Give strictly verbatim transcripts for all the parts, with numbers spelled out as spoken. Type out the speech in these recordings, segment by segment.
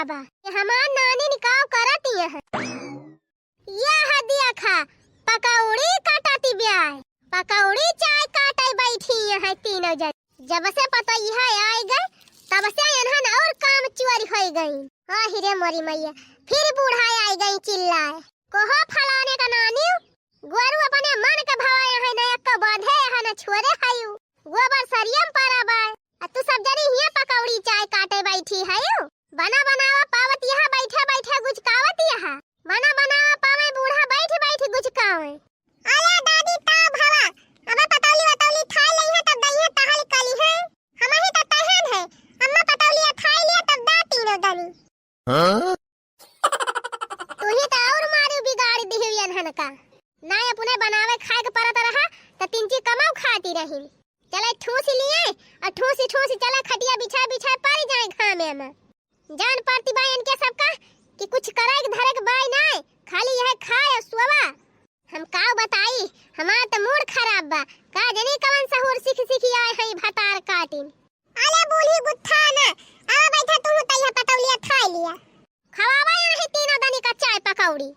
बा कि हमार नानी निकाव करत यह। यह देखा, पकौड़ी काटती ब्याय, पकौड़ी चाय काटे बैठी यह तीनों जन। जब से पतोहिया आइ गइ, तब से इन्हन और काम चोरी होइ गइ। आहि रे मोरी मैया, फिर बूढ़ा आइ गइ चिल्लाए, "कहो फलाने का नानी, गोरू अपने मन के भवा यहइ न एक्को बांधे यहइ न छोरे हइउ, गोबर सरियम परा बाय, आ तू सब जनी हियाँ पकौड़ी चाय काटे बैठी हइउ, बना बनावा पावत यह बैठे बैठे गुचकावत यह, बना बनावा पावे बूढ़ा बैठ बैठ गुचकावे।" अरे दादी, ता भवा, अबे पतौली वतौली थाई लइहे तब दइहे टहल कली है। हमही त तहन है, अम्मा पतौलिया थाई लिया तब दा तीनों दनी। हाँ? तुही त और मारू बिगाड़ दिहु इन्हन का। ना अपने बनावे खाए के परत रहा, त तिनची कमाऊ खाती रही। चले ठूस लिए, और ठूसी ठूसी चले खटिया बिछाए बिछाए परी जाए घामे में। जान पड़ती बा इनके सबका कि कुछ करे के धरे के बाय नाय, खाली यह खाए और सोवा। हम का बताई, हमार त मूड खराब बा। का जनी कवन सहूर सीख सीखी आए हई भतार काटिन। अले बूढ़ी गुत्था ना, आवा बैठा तू तैया पतौलिया थाई लिया। खवावा यही तीनों दनी का चाय पकौड़ी,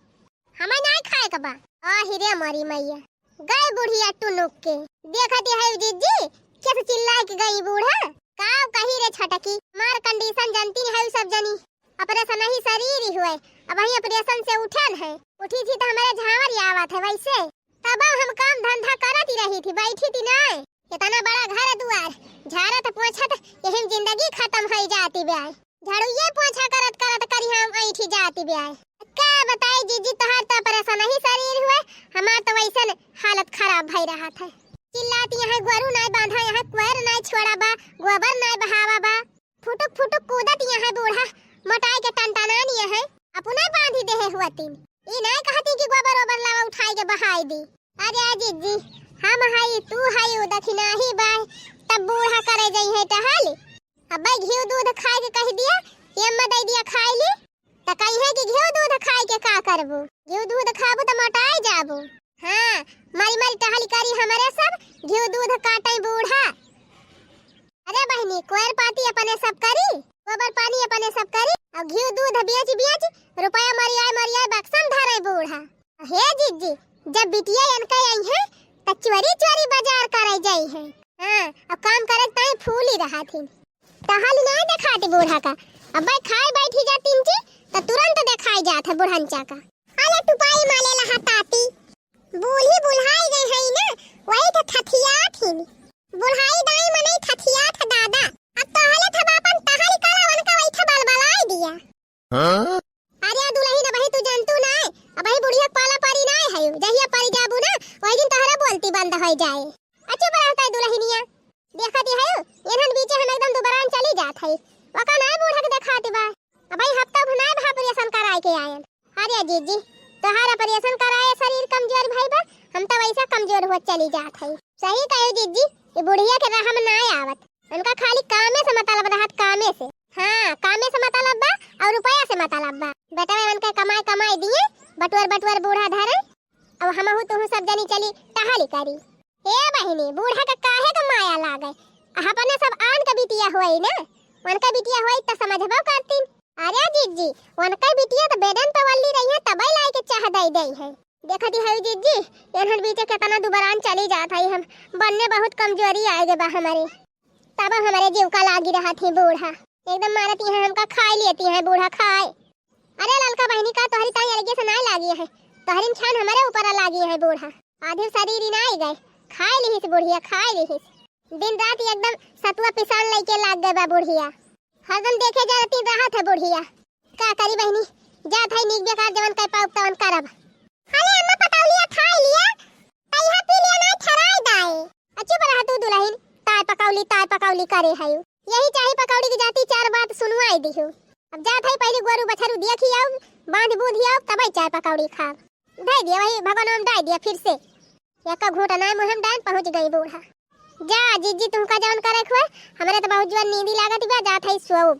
हमें नाय खाए के बा। आहि रे मोरी मैया, गए बुढ़िया टुनुक के। देखत है जिज्जी, कैसे चिल्लाए के गई बूढ़ा। का कही रे छटकी, मार condition जानती है सब जनी। Operation ही शरीर ही हुए, अबहीं operation से उठन है। उठी थी त हमरे झांवर ही आवत है वैसे। तब हम काम धंधा करत ही रही थी, बैठी थी नाय। इतना बड़ा घर दुआर, झाड़त पोछत यही में जिंदगी खत्म होई जाती ब्याय। झाड़ू ये पोछा करत करत करी हम ऐठी जाती ब्याय। का बताई जिज्जी, तोहार त operation ही शरीर हुए, हमार त वैसन हालत खराब भई रहत है। चिल्लात यहइ गोरू नाय बांधा, यहइ कोयर नाय छोड़ा बा, गोबर नाय बहावा बा। फुटुक फुटुक कूदत यहइ बूढ़ा, मोटाई के टनटनान यहइ, अपने बांधी देहे हुअतिन। ई नाय कहती कि गोबर ओबर लावा उठाई के बहाई दी। अरे जिज्जी, हम हई, तू हई, उ दखिनाही बाय, तब बूढ़ा करे जइहइ टहल। अब्बे घिउ दूध खाए के कहि दिया, कि अम्मा दइ दिया खाइ ली, त कहिहइ कि घिउ दूध खाए के का करबू? घिउ दूध खाबू त मोटाए जाबू। हाँ, मरी मरी टहल करी हमरे सब, घिउ दूध काटइ बूढ़ा। अरे बहिनी, कोयर पाती अपने सब करी, गोबर पानी अपने सब करी, अउ घिउ दूध बेच बेच रुपया मरियाए मरियाए बक्सा में धरइ बूढ़ा। हे जिज्जी, जब बिटिया इनके अइहइ, त चोरी चोरी बाजार करइ जइहइ। हाँ, अब काम करे ताई फूली रहत ही। टहल नाय देखात बूढ़ा का। अब्बे खाए बैठी जा तिनची, त तुरंत देखाई जात है बूढ़नचा का। अले टुपाई माले लहा ताती। बूढ़ी बुढ़ाई गई है ना, वही तो थथियात ही। बुढ़ाई दाई मनई थथियात है दादा। अब टहले थब अपन टहल कला उनका वही थब बलबलाई दिया। हाँ? अरे दुलहिन, अबही तू जनतू नाय, अबही बुढ़िया पाला परी नाय है, जहिया परी जाबू ना, वही दिन तोहरा बोलती बंद होइ जाए। आ चुप रहता है दुलहिनिया, देखती है, इन्हन बीचे हम एकदम दुबरान चली जात है, वका नाय बूढ़ा के देखाती बा। अबही हफ्ता भर नाय भा operation कराए के आयन। अरे जिज्जी, तोहार operation कराए शरीर कमजोर भई बा, हम त वैसा कमजोर होत चली जात है। सही कहे जिज्जी, ये बुढ़िया के रहम नाय आवत। उनका खाली कामे से मतलब रहत, कामे से। हाँ, कामे से मतलब बा और रुपया से मतलब बा। बेटवा उनके कमाई कमाई दिए, बटुअर बटुअर बूढ़ा धरे। अब हमहू तुहू सब जनी चली टहली करी। ए बहिनी, बूढ़ा के काहे के माया लागे? आ अपने सब आन के बिटिया होई ना, उनके बिटिया होई त समझबो करतीन। अरे जिज्जी, उनके बिटिया त बेडन पे वल्ली रही है, तबे लाई के चाह दई दई है। देखती है जिज्जी, एनहन बीचे केतना दुबरान चली जात है, हम बनने बहुत कमजोरी आए गे बा हमरे। तब हमरे जीव का लागी रहत ही बूढ़ा। एकदम मारती है हमका, खाई लेती है बूढ़ा, खाए। अरे ललका बहिनी, का तोहरी ताई अलगे से नाय लागी है, तोहरी छान हमरे ऊपर लागी है बूढ़ा। आधी शरीर ही नाय गए, खाए लिहिस बुढ़िया, खाए लिहिस। दिन रात एकदम सतुआ पिसान लइके लाग गए बा बुढ़िया। हरदम देखे जरती रहत है बुढ़िया। का करी बहिनी, जात है नीक बेकार जवन कर पाउब तवन करब। अरे अम्मा पकौलिया थाई लिया, तैहा पी लिया ना ठराई दाए। आ चुप रह तू दुलहिन, ताय पकौली, ताय पकौली करे है। यही चाही पकौड़ी की जाती चार बात सुनवाई दिहु। अब जात है पहले गोरू बछरू देखी आउब, बांध बूधी आउब, तबे चाय पकौड़ी खाब। धई दिया वही भगवान में डाई दिया फिर से। एक घूंट नाय मुँह में डाइन पहुँच गई बूढ़ा। जा जिज्जी, तुमका जौन करे खुए, हमरे तो बहुत जोर नींदी लागत बा, जात है सोउब।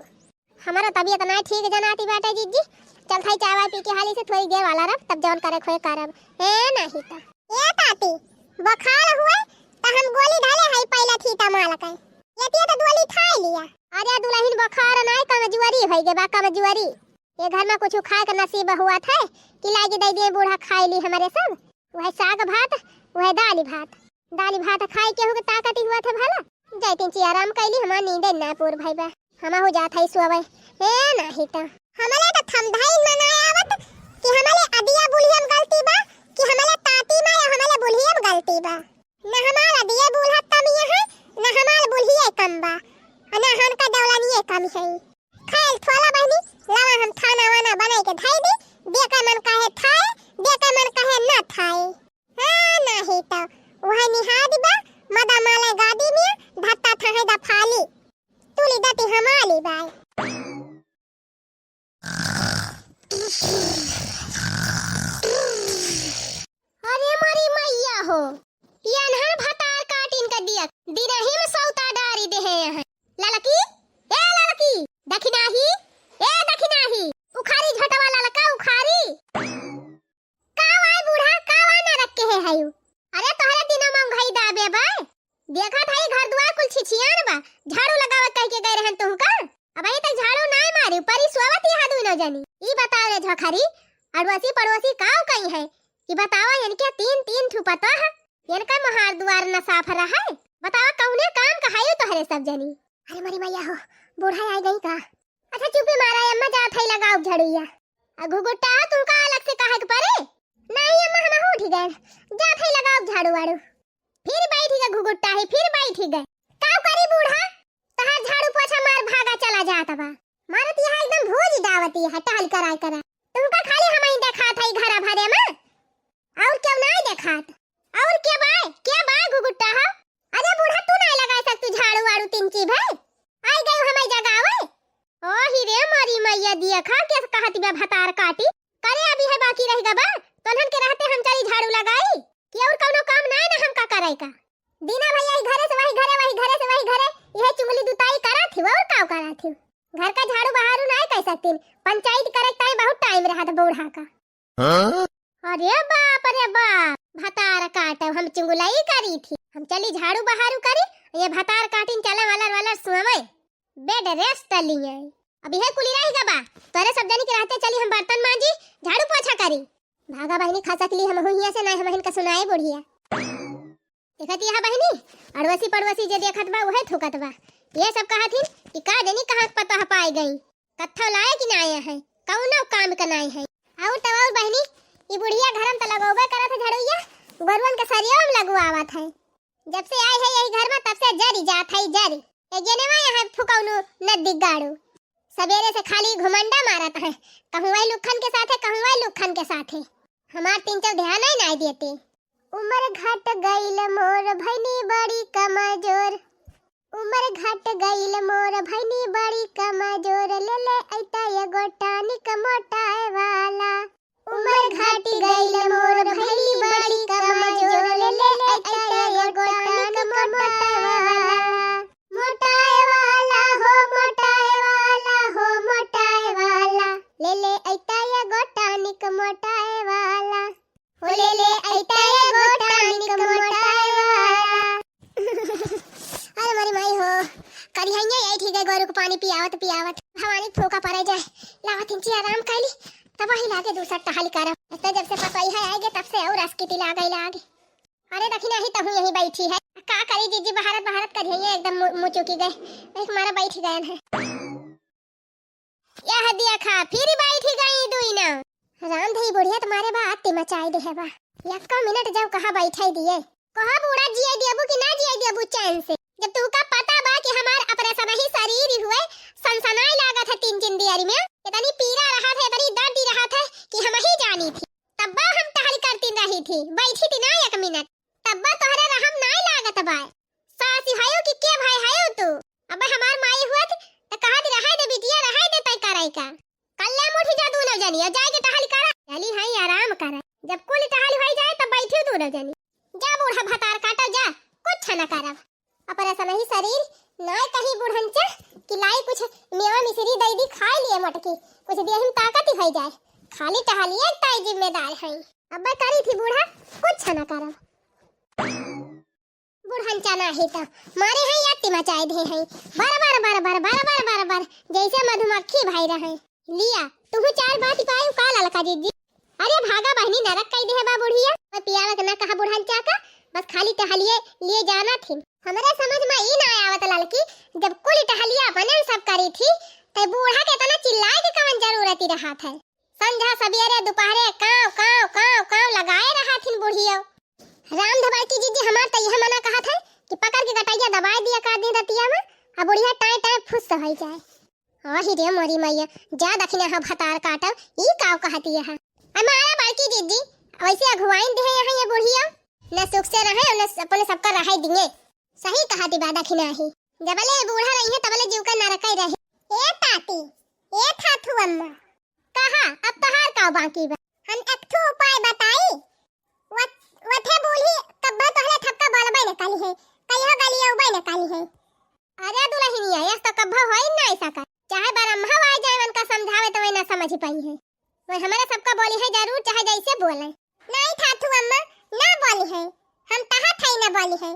हमारा तबीयत नाय ठीक जनाती बाटे जिज्जी, चलत है चाय वाय पी के हाली से थोड़ी देर वाला रब, तब जौन करे खुए करब। ए नाही त। ए ताती, बुखार हुए त हम गोली धले है पहले थी तमाल के। ये तिया तो गोली खाए लिया। अरे दुलहिन, बोखार नाई, कमजुअरी होइ गै बा, कमजुअरी। ए घर मा कुछ खाए क नसीब हुआ थे कि लाइके दै दिए बूढ़ा खाइ ली हमरे सब। उहै साग भात, उहै दालि भात। दालि भात खाइ केहू क ताकत हुआ थे भला? जैतिन ची आराम कइली, हमार नींदे ना पूर भइ बा। हमहू जात हई सोवै। ए नाही त। हमले त थमधइन मा ना आवत कि हमले अदिया बुढ़िया मा गलती बा कि हमले ताती मा या हमले बुढ़िया मा गलती बा। ना हमार अदिया बूढ़ा कमिया है, ना हमार बुढ़िया कम बा, आ ना हमका डौलनिया कम है। खैर, थोला बहिनी, लावा हम थाना वाना बनाइ के धइ दी, देखे मन कहे थाए, देखे मन कहे ना थाए। हाँ, नाही त, उहै निहाद बा, मदा माले गादी में, धत्ता थाहे दफाली, तुली दती हमाली बाय। अरे मोरी मैया हो, यनहन भतार काटिन क दिया, दिनही मा सौता डारि देहे हैं। ललकी, ए ललकी, दखिनाही, ए दखिनाही, उखारी झटवा ललका उखारी। का वाय बूढ़ा, का वाय नरक के है हयू? अरे तोहरे दिना मा उंघई दाबे बाय। देखत हई घर दुआर कुल छिछियान बा, झाड़ू लगावत कहि के गए रहन तुहका। अबहीं तक झाड़ू नाय मारी, परी सोवत यहाँ दुइनो जनी। ई बताओ रे झोखरी, अड़ोसी पड़ोसी काव कही है कि बतावा इनके तीन तीन ठू पतोह है, इनका मोहार दुआर न साफ रहे। बतावा कौने काम का हयू तोहरे सब जनी? अरे मरी मैया हो, बूढ़ा आइ गई का? अच्छा चुप्पी मारा अम्मा, जात हई लगाउब झाड़ुइया। आ घुघुट्टा, तुहका अलग से कहे के परे? नाहीं अम्मा, हमहू उठि गए, जात हई लगाउब झाड़ू वाड़ू। फिर बैठि गए घुघुट्टा ही, फिर बैठि गए। काव करी बूढ़ा, तहार झाड़ू पोछा मार भागा चला जात बा। मारत यहाँ एकदम भोज डावती है, टहल कराय करा। तुहका खाली हमहीं देखात हई घरा भरे मा, अउर केव नाय देखात। अउर के बाय, के बाय घुघुट्टा हो? अरे बूढ़ा, तू नाय लगाय सकतू झाड़ू वाड़ू तीन चीज है? आइ गयू हमइ जगावै। ओ ही रे मोरी मैया, दिया खा के कहत बा भतार काटी। करे अबहीं बाकी रहि गा बा, तोन्हन के रहते हम चली झाड़ू लगाई कि अउर कउनो काम नाय ना हमका करइ का? दिना भइ यही घरे से वही घरे, वही घरे से वही घरे, इहै चुंगली दुताई करत ही, अउर काव करत ही? घर का झाड़ू बहारू नाय कइ सकतीन, पंचायत करे ताईं बहुत टाइम रहत बूढ़ा का। हाँ? अरे बाप रे बाप, भतार काटब, हम चुंगलई करी थी, हम चली झाड़ू बहारू करी, ये भतार काटिन चले वलर वलर सोवै, bed rest लिये। अब इहै कुली रहि गा बा, तोरे सब जनी के रहते चली हम बर्तन मांजी, झाड़ू पोछा करी। भागा बहिनी, खसक ली हमहू हियाँ से, नाहीं हमहिन का सुनाए बुढ़िया। देखत यह बहिनी, अड़ोसी पड़ोसी जे देखत बा, उहै थूकत बा। ये सब कहत हिन कि का जनी कहाँ के पतोह पाए गई, कत्थौ लाए कि नाय है, कउनो काम का नाय है। अउर तब अउर बहिनी, ई बुढ़िया घरम त लगौबे करत है झड़ुइया, गोरुअन के सरियौ मा लगुआवत है। जब से आई है यही घर मा, तब से जरी जात है, जरी। ए गेनेवा यहाँ फुकौनू नदी गाड़ू। सबेरे से खाली घुमंडा मारत है, कहूँ वही लुखन के साथे, कहूँ वही लुखन के साथे। हमार तीन चौ ध्यान ही नाय देते। उमर घट गइल मोर भइनी बड़ी कमजोर। उमर घट गइल मोर भइनी बड़ी कमजोर। ले ले अइता एगो tonic मोटाए वाला। उमर घट गइल मोर भइनी बड़ी कमजोर। ले ले अइता एगो tonic मोटाए वाला। मोटाए वाला हो, मोटाए वाला हो, मोटाए वाला। ले ले अइता एगो tonic मोटाए वाला। हो ले ले अइता एगो tonic मोटाए वाला। अरे मोरी माई हो, करिहइया यही ठीक है, गोरू को पानी पियावत पियावत भवानी फूका पड़े जाए। लावत इंची आराम कइली, तब वही लागे दूसर टहल करब। इतना जब से पतोई है आएगे, तब से अउर अस्किटी लागे लागे। अरे दखिनाही, तहूँ यहीं बैठी है, का करी जीजी, बहारत बहारत करिहइया एकदम मु-, मुचुकी गए, एक मारा बैठ गए हैं। यह देखा, फिर बैठी गई दुइना। राम धई बुढ़िया तुम्हारे बा अति मचाई देहे बा। यक्का मिनट जब कहा बैठाई दिए। कहा बूढ़ा जिए देबू कि ना जिए देबू चैन से? जब तुहका पता बा कि हमार अपरेसनही शरीर हुए सनसनाए लागत है तीन तीन दियारी में, इतनी पीरा रहत है, इतनी दर्द रहत है कि हमही जानी थी। तब्बा हम टहल करती रही थी, बैठी थी ना एक मिनट। तब्बा तोहरे रहम नाय लागत बाय। सास हयो कि के भाई हयो तू? अब हमार माई हुअत त कहत रहे दे बिटिया, रहे दे तय करई का। कल्ले मुठी जा दूनो जनी, और जाए के टहल करा। चली हई आराम करा। जब कुल टहल होई जाए तब बैठी दूनो जनी। जा बूढ़ा भतार काटो जा, कुछ न करब। अपरेसनही शरीर नाय कहीं बुढ़न चा कि लाई कुछ मेवा मिश्री दई दी खाई लिए मोटकी, कुछ देह में ताकत ही होई जाए। खाली टहलिए ताई जिम्मेदार हई। अब्बे करी थी बूढ़ा, कुछ न करब। बुढ़न चना ही तो मारे हैं, या टिमा चाय दे हैं, बर बर बर बर बर बर बर बर, जैसे मधुमक्खी भाई रहे। लिया, तुहू चार बात पायू का ललका जिज्जी? अरे भागा बहिनी, नरक कई देहे बा बुढ़िया। मैं पियावा के ना कहा बुढ़न चाका, बस खाली टहलिए लिए जाना थी। हमरे समझ में ई ना आवत ललकी, जब कुल टहलिया अपने सब करी थी, तो बूढ़ा के इतना चिल्लाए के कवन जरूरत ही रहा था? संझा सबेरे दुपहरे काव काव काव काव लगाए रहा थिन बुढ़ियो। राम धबाई की जिज्जी, हमार तो यह मना कहा था कि पकड़ के गटैया दबाए दिया कर दिन रतिया में, अब बुढ़िया टाए टाए फुस हो जाए। आही रे मोरी मैया, जा दखिना हा भतार काटब, ई काव कहती है। हमारा बड़की जिज्जी, वैसे अगुवाइन दे यहाँ ये बुढ़िया, न सुख से रहे और न अपने सबका रहे दिए। सही कहती बा दखिना ही, जबले बूढ़ा रही है तबले जीव का नरक ही रही। ए ताती, ए थाथू अम्मा, कहा अब तोहार काव बाकी बा? हम एक ठो उपाय बताई। वत-, वथे बूढ़ी कब्बा तोहले थपका बोलबे न काली है, कहियो गलियौबे न काली है। अरे दुलहिनिया, यस तो कब्बो होई ना ऐसा कर। चाहे बरम्हा आ जाए, उनका समझावे तो वही ना समझ पाई है। वही हमारे सबका बोली है जरूर, चाहे जैसे बोले। नहीं थाथू अम्मा, ना बोली है। हम तहा थाई ना बोली है।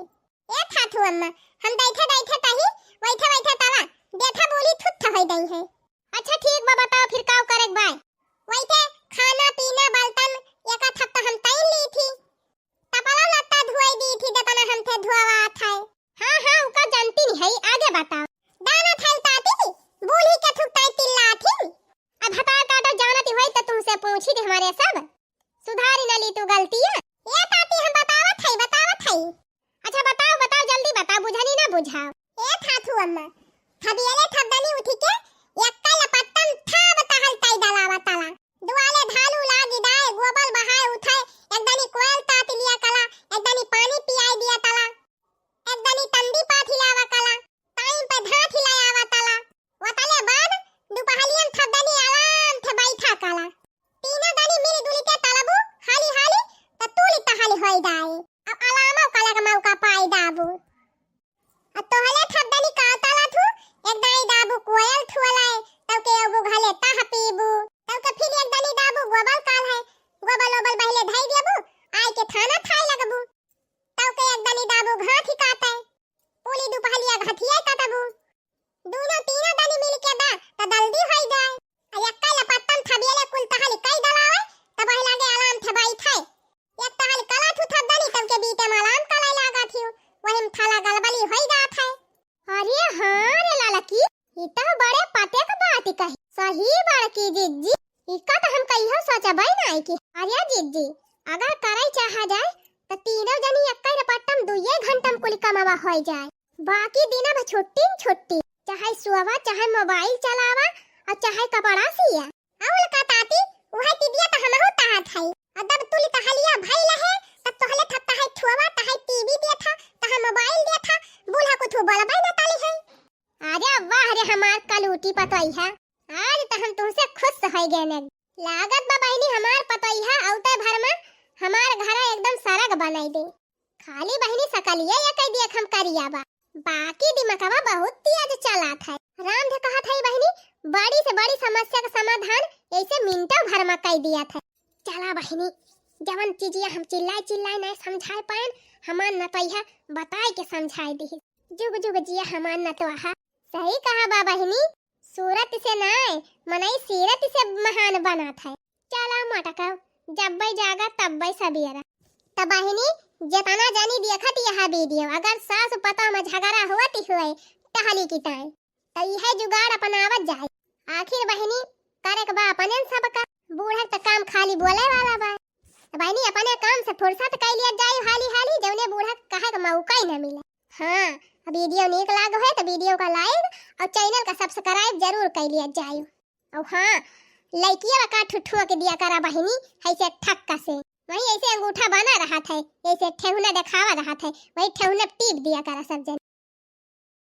ए थाथू अम्मा, हम दैथे दैथे तही, वैथे वैथे तवा, देखा बूढ़ी थुत्थ होई गई है। अच्छा ठीक बा, बताओ फिर काव करेक बाय? वैथे खाना पीना बर्तन एक थप्ता हम तैन ली थी। तपला लत्ता धुआई दी थी, जतना हमथे धुआवा था। हाँ, हाँ, उका जानती नहीं है, आगे बताओ। दाना थैल ताती, बूढ़ी के थुकताई तिल्ला थी। अब भतार काटो जानती होई तो तुमसे पूछी थी हमारे सब। सुधारी न ली तू गलतियाँ। ए ताती हम बतावत है, बतावत है। अच्छा बताओ, बताओ, जल्दी बताओ, बुझनी ना बुझाओ। ए थाथू अम्मा, थबियले थबदनी उठी के, एक्का लपट्टन थाब तहल ताई डलावा तला। दुआले धालू लागी दाए, गोबल बहाए उठाए, एक दनी कोयल ताती लिया कला, एक दनी पानी पियाई दिया तला, एक दनी तंदी पाथी लावा कला, टाइम पे धाथी लायावा तला। वतले बाद दुपहलियन थबदनी आराम थे बैठा कला। तीनों दनी मिल जुल के तलबू हाली हाली, त तूली तहाली होई जाए। अब अलामो कला के मौका पाई दाबू। अब तोहले थबदनी का तला थू, एक दाई दाबू कोयल थुअलाए, तब के एगो घले तह पीबू, तब के फिर एक दनी दाबू गोबल काल है, गोबल ओबल बहिले धई देबू, आए के थाना थाए लगबू, तब के एक दनी दाबू घाथी काटे, पूरी दुपहलिया घथिया काटबू। दूनो तीनो दनी मिल के दा, त जल्दी होई जाए। आ एक्का लपट्टन थबियले कुल तहाली कई दलावे, तब वही लागे आराम थे बैठे। एक तहाली कला थू थबदनी, तब के बीटे में आराम कलाई लागा थी, वही में थाला गलबली होई जात है। अरे हाँ रे ललकी, ई तो बड़े पते के बात कही। सही बड़की जिज्जी, इका तो हम कहियो सोचबे नाई की। अरे जिज्जी, अगर करे चाहा जाए, तो तीनों जनी एक्का रपट्टम दुइये घंटा में कुल कमावा होई जाए। बाकी दिन अब छुट्टी न छुट्टी, चाहे सोवा, चाहे मोबाइल चलावा, और चाहे कपड़ा सिया। अउल का ताती, उहे तिबिया त हमहू ताहत हई। अ जब तुली तहलिया भइल है, तब तोहले थप तहाई छुआवा, तहाई टीवी देखा, तहाई मोबाइल देखा, बूढ़ा कुछ बोलबे न ताली है। अरे वाह रे हमार कलूटी पतोहिया, आज त हम तुमसे खुश होइ गए ने। लागत बा बहिनी हमार पतोहिया अउते भर में हमार घर एकदम सरग बनाई दे। खाली बहिनी सकलिए ये कह दिया हम करिया बा, बाकी दिमागवा बहुत तेज चलात है। राम धे कहत है बहिनी, बड़ी से बड़ी समस्या का समाधान ऐसे मिनटों भर में कह दिया था। चला बहिनी, जवन चीजिया हम चिल्लाए चिल्लाए नहीं समझाए पाएन, हमार नतोइहा बताए के समझाए दिही। जुग जुग जिया हमार नतोहा। सही कहा बा बहिनी, सूरत से नाय, मनई सीरत से महान बनत है। चला मटका, जब्बै जागा तब्बै सबेरा। त बहिनी, जेतना जनी देखत यह वीडियो, अगर सास पतोह में झगड़ा होत होए, टहली की ताई, त इहे जुगाड़ अपनावत जाए। आखिर बहिनी, करे के बा अपने सबका, बूढ़क त काम खाली बोले वाला बा। त बहिनी, अपने काम से फुर्सत कइ लिया जाए हाली हाली, जौने बूढ़क कहे के मौका ही न मिले। हाँ, वीडियो नीक लाग होए त वीडियो का like और चैनल का सब्सक्राइब जरूर कइ लिया जाए। और हाँ, लइकिया का ठुठुआ के दिया करा बहिनी, ऐसे ठक्का से। वही ऐसे अंगूठा बना रहत है, ऐसे ठेहुना देखावा रहत है, वही ठेहुना टीप दिया करा सब जन।